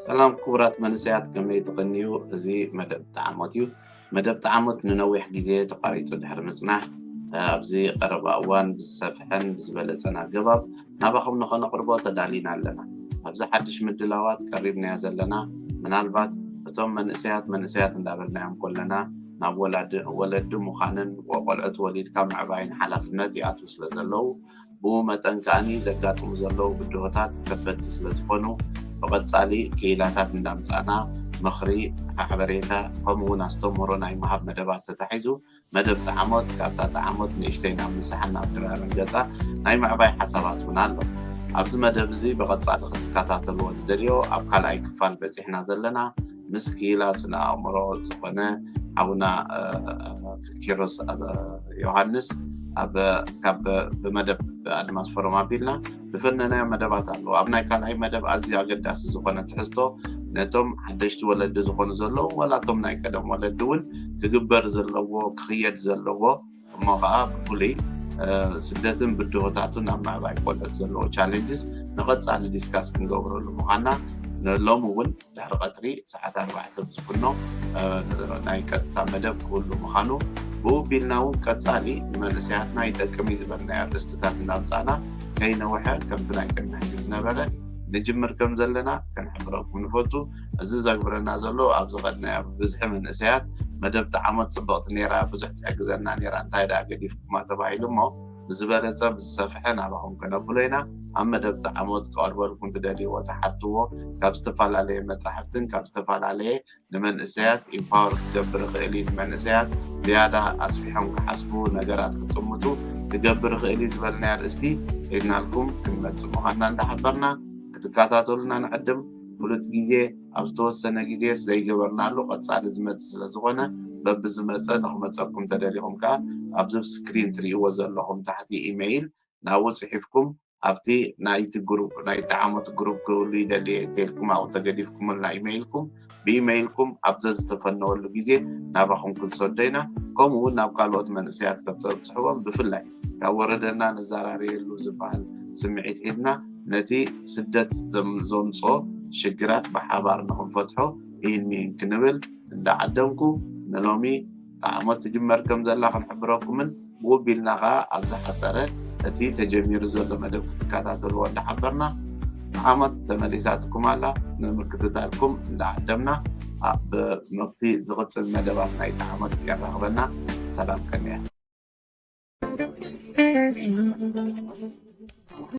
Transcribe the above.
ሰላም ክቡራት መንእሰያት፣ ከመይ ትቕንዩ? እዚ መደብ ጠዓሞት እዩ። መደብ ጠዓሞት ንነዊሕ ግዜ ተቋሪጹ ድሕሪ ምጽናሕ፣ ኣብዚ ቀረባ እዋን ብዝሰፍሐን ብዝበለጸን ኣገባብ ናባኹም ንኸነቕርቦ ተዳሊና ኣለና። ኣብዚ ሓድሽ ምድላዋት ቀሪብናዮ ዘለና፣ ምናልባት እቶም መንእሰያት መንእሰያት እንዳበልናዮም ከለና ናብ ወላዲ ወለዲ ምዃንን ቆልዑት ወሊድካ ምዕባይን ሓላፍነት ይኣትዉ ስለ ዘለዉ፣ ብኡ መጠን ከኣኒ ዘጋጥሙ ዘለዉ ብድሆታት ከበድቲ ስለ ዝኾኑ፣ ብቐጻሊ ክኢላታት እንዳምጻእና ምኽሪ፣ ሓበሬታ፣ ከምኡ እውን ኣስተምህሮ ናይ ምሃብ መደባት ተታሒዙ፣ መደብ ጠዓሞት ካብታ ጠዓሞት ንእሽተይ ናብ ምሳሕን ናብ ድራርን ገጻ ናይ ምዕባይ ሓሳባት እውን ኣሎ። ኣብዚ መደብ እዚ ብቐጻሊ ክትከታተልዎ ዝደልዮ ኣብ ካልኣይ ክፋል በጺሕና ዘለና ምስ ክኢላ ስነ ኣእምሮ ዝኾነ ሓውና ኪሮስ ዮሃንስ ኣብ ካብ ብመደብ ኣድማስ ፎረም ኣቢልና ዝፈነናዮ መደባት ኣለዉ። ኣብ ናይ ካልኣይ መደብ ኣዝዩ ኣገዳሲ ዝኾነ ትሕዝቶ ነቶም ሓደሽቲ ወለዲ ዝኾኑ ዘለዉ ዋላ እቶም ናይ ቀደም ወለዲ እውን ክግበር ዘለዎ ክኽየድ ዘለዎ እሞ ከዓ ብፍሉይ ስደትን ብድሆታቱን ኣብ ምዕባይ ቆልዑት ዘለዎ ቻሌንጅስ ንቐፃሊ ዲስካስ ክንገብረሉ ምዃንና ሎሚ እውን ድሕሪ ቀትሪ ሰዓት ኣርባዕተ ብዝፍኖ ናይ ቀጥታ መደብ ክህሉ ምዃኑ ብኡ ቢልና እውን ቀፃሊ ንመንእሰያትና ይጠቅም እዩ ዝበልናዮ ኣርእስትታት እናምፃእና ከይነውሐ ከምቲ ናይ ቅድሚ ሕጂ ዝነበረ ንጅምር ከም ዘለና ክንሕብረኩም ንፈቱ። እዚ ዘግብረና ዘሎ ኣብ ዝኸድናዮ ብብዝሒ መንእሰያት መደብ ጠዓሞት ፅብቕቲ ነይራ፣ ብዙሕ ትሕግዘና ነይራ፣ እንታይ ደኣ ገዲፍኩማ ተባሂሉ እሞ ብዝበለፀ ብዝሰፍሐ ናባኹም ከነብሎ ኢና። ኣብ መደብ ጠዓሞት ክቐርበልኩም ትደልይዎ ትሓትዎ ካብ ዝተፈላለየ መፃሕፍትን ካብ ዝተፈላለየ ንመንእሰያት ኢምፓወር ክገብር ይኽእል እዩ፣ ንመንእሰያት ዝያዳ ኣስፊሖም ክሓስቡ ነገራት ክጥምቱ ክገብር ይኽእል እዩ ዝበልናዮ ኣርእስቲ ሒዝናልኩም ክንመፅእ ምዃንና እንዳሓበርና ክትከታተሉና ንዕድም። ፍሉጥ ግዜ ኣብ ዝተወሰነ ግዜ ዘይገበርናሉ ቀፃሊ ዝመፅእ ስለ ዝኾነ በብዝመፀ ንክመፀኩም ተደሊኹም ከዓ ኣብዚ ስክሪን ትርእይዎ ዘለኹም ታሕቲ ኢሜይል ናብኡ ፅሒፍኩም ኣብቲ ናይቲ ግሩፕ ናይ ጠዓሞት ግሩፕ ክህሉ ይደሊ እየ ተልኩም ኣብኡ ተገዲፍኩምልና ኢሜይልኩም ብኢሜይልኩም ኣብ ዘዝተፈነወሉ ግዜ ናባኹም ክንሰዶ ኢና። ከምኡ እውን ናብ ካልኦት መንእሰያት ከም ተብፅሕዎም ብፍላይ ካብ ወረደና ንዘራረየሉ ዝበሃል ስምዒት ሒዝና ነቲ ስደት ዘምፅኦ ሽግራት ብሓባር ንክንፈትሖ ኢንሚን ክንብል እንዳዓደምኩ ንሎሚ ጠዓሞት ትጅመር ከም ዘላ ክንሕብረኩምን ብኡ ቢልና ከዓ ኣብ ዝሓፀረ እቲ ተጀሚሩ ዘሎ መደብ ክትከታተልዎ እንዳሓበርና ጠዓሞት ተመሊሳትኩም ኣላ ንምክትታልኩም እንዳዓደምና ኣብ መብቲ ዝቕፅል መደባት ናይ ጠዓሞት የራኽበና። ሰላም ከንያ።